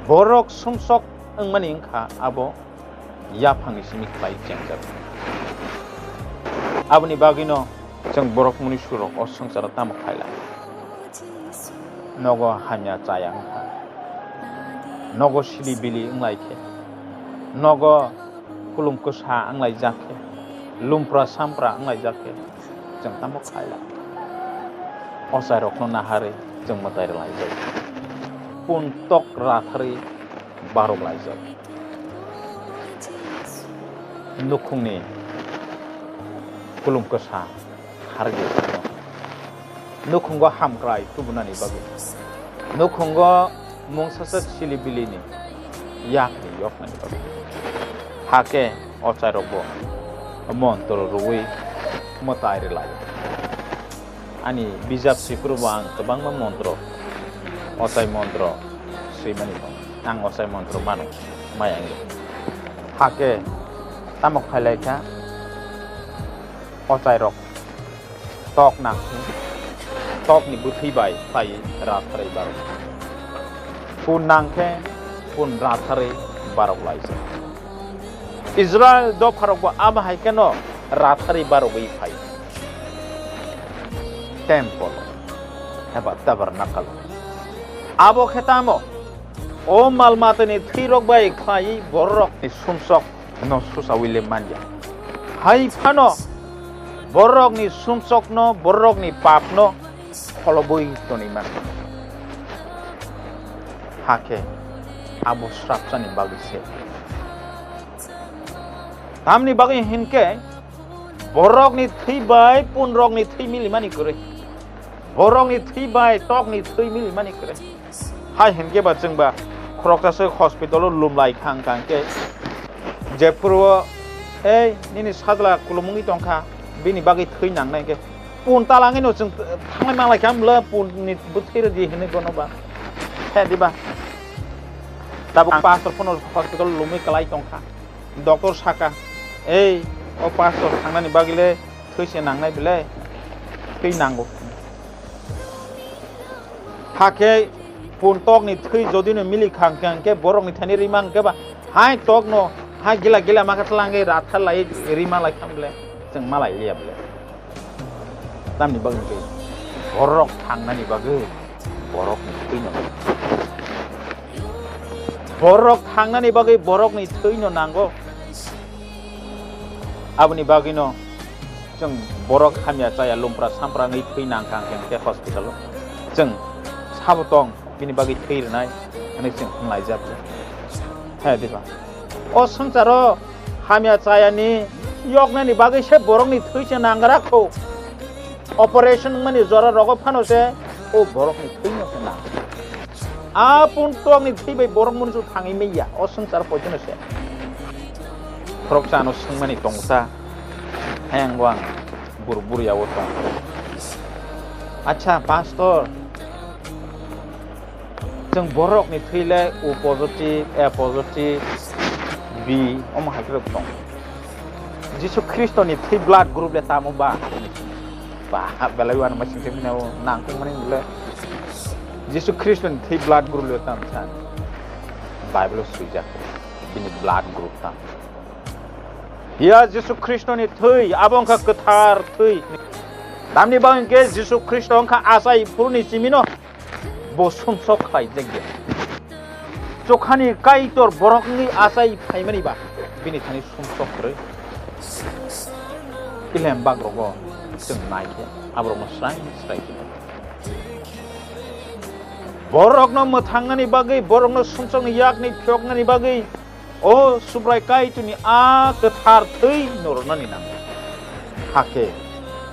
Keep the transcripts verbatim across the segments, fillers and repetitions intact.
Borok sumsok wngmani wngkha abo yaphangni simi khlai chengjak. Aboni bagwino chwng borok muni surok o swngcharo tamo khailai. Nogo hamya chaya wngkha. Nogo sili bili wnglaikhe. Nogo kulum kwsa wnglaijak khe. Lumpra sampra wnglaijak khe. Chwng tamo khailai. Ochairokno naharwi chwng mwtai rwlaijak. Pun tok ratharwi barok laijak. Nukhungni kulum kwsa harwi nukhungo hamkrai tubunani bagwi, nukhungo mungsasak sili bilini yakni yoknani bagwi. Hakhe ochairokbo montro rwui mwtai rwlaio. Ani bijap siphuru bo ang kwbangma montro, ochai montro swimani tongo. Ang ochai montro mano, maya wngya. Hakhe tamo khailai kha, ochairok tok nang khe, tokni bwthwi bai phai ratharwi barok. Pun nang khe, pun ratharwi barok laijak. Israel dopharokbo abo hai kheno ratharwi barogwi phai. Temple eba tabernacle. Abo khe tamo? O mal matani thwirok bai khlaiwi bororokni sumsokno susaui le manya. Hai phano bororokni sumsokno, bororokni papno kholobwi tonwi mano. Hakhe abo srapsani bagwi se. Tamni bagwi hinkhe borokni thwi bai punrokni thwi milimani kwrwi. Borokni thwi bai tokni thwi milimani kwrwi. Hai hinkhe ba chwngba khoroksa swk hospital-o lumlai kha wngkha hinkhe jephuru o, "Ei, nini sajla kulumungwi tongkha, bini bagwi thwi nangnai," hinkhe pun talangwino chwng thanglai manglai kha, mla punni bwthwi rwdi hinwi bono ba. Khe diba? Tabuk pastor phano hospital lumwi kwlai tongkha. Doctor saka, "Ei, o pastor thangnani bagwi le thwi se nangnai bile, thwi nango." Hakhe pun tokni thwi jodino mili kha hwnkhe, hwnkhe borokni thani rima hwnkhe ba hai tokno hai gila gila ma kha tlangwi ratha lai rima lai kha bile, chwng malai liya bile. Tamni bagwi hwnkhe borok thangnani bagwi borokni thwino nango. Borok thangnani bagwi borokni thwino nango. Aboni bagwino chwng borok hamya chaya lumpra sampra wngwi thwi nang kha hwnkhe hospital-o. Chwng sabo tong bini bagwi thwi rwnai hwnwi chwng hwnlaijak. He diba? O swngcharo hamya chayani yoknani bagwi se borokni thwi se nangra kho. Operation wngmani jora rogo phano se o borokni thwino se nang. A pun tokni thwi bai borok munu thangwi manya o swngchar poitono se. Khoroksa ano swngmani tongo ta. Hayang bo ang buru buru yago tong. Acha pastor, chwng borokni thwi le O positive, A positive, B, omo hai khe tong. Jisu Khristoni thwi blood group le tamo ba? Ba, belai uanama sing sing phina o nangkukmani le. Jisu Khristoni thwi blood group le tamo sa? Bible o swijak, bini blood group tamo. Ya Jisu Khristoni thwi, abo wngkha kwthar thwi. Tamni bagwi hwnkhe Jisu Khristo wngkha achai phuruni simino. Bo sumsok khlaijak ya. Chokhani Kaitor borok wngwi achai phaimani ba bini thani sumsok kwrwi. Kilem bagrogo chwng nai khe aborokno srai srai khe. Borokno mwthangnani bagwi, borokno sumsokni yakni phiyoknani bagwi o Subrai Kaitorni a kwthar thwi nornani nango. Hakhe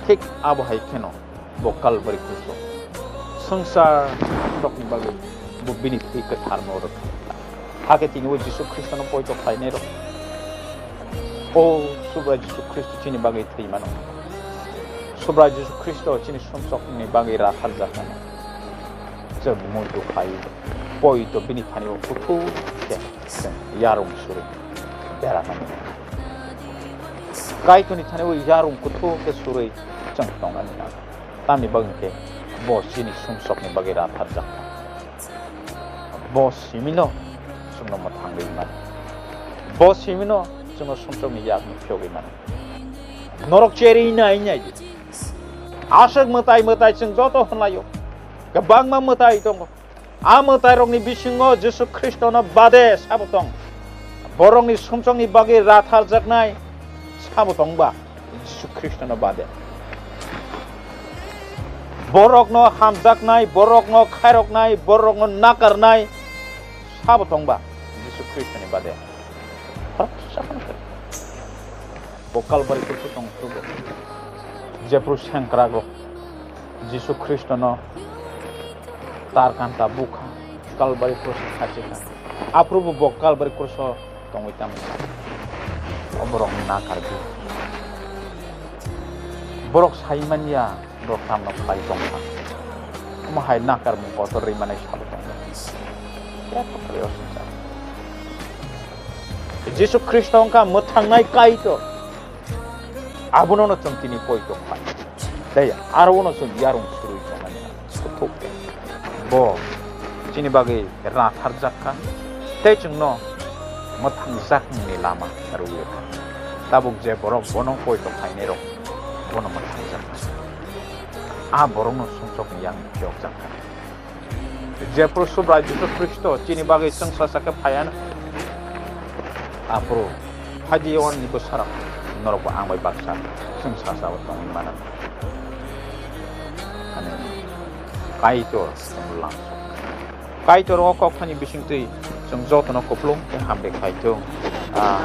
thik abo hai kheno. Bo Kalvari kruso swngchar rokni bagwi bo bini thwi kwtharno rwkha. Hakhe tini o Jisu Khristono poito khlainai rok. O Subrai Jisu Khristo chini bagwi thwi mano. Subrai Jisu Khristo chini sumsokni bagwi ratharjak mano. Chwng muitu khai poito bini thani o kuthuk khe chwng yarung suri beranani. Kaitorni thani o yarung kuthuk khe suri chwng tongnani nango. Tamni bagwi khe bo chini sumsokni bagwi ratharjak. Bo simino Chwngno mwthang rwi mano. Bo simino chwngno sumsokni yakni phiyogwi mano. Norok cherwi nai nai di. Aswk mwtai mwtai chwng joto hwnlaio. Kwbangma mwtai tongo. A mwtairokni bisingo Jisu Khristono bade sabo tong. Borokni sumsokni bagwi ratharjaknai sabo tongba Jisu Khristono bade. Borokno hamjaknai, borokno khairoknai, borokno nakarnai sabo tongba Jisu Khristoni bade. Bo Kalbari kusu tong sugo. Jephru sengkrakrok Jisu Khristono tarkanta bukha, Kalbari kruso khachikha. Aphuru bo Kalbari kruso tongwi tamo. O borok nakardi. Borok sai manya, borok tamno khlai tongkha. Omo hai nakarmung kotor rwi manai sabo tongkha. Jisu Khristo wngkha mwthangnai Kaitor. Abono no chwng tini poito khai. Tei aro no chwng yarung surui tongmani kuthuk. Bo chini bagwi ratharjak kha. Tei chwngno mwthangjak ni lama rwui kha. Tabuk je borok bono poito khainai rok bono mwthangjak kha. A borokno sumsokni yang phiyokjak kha. Jephru Subrai Jisu Khristo chini bagwi chwngsa sakhe phaiya, aphuru phaidi oni bwsarok norokbo ang bai baksa chwngsa sao tongwi mano. Ani Kaitor chwng lang. Kaitor o kok thani bisingtwi chwng jotono kupulung tei hamri khai thung. Ah,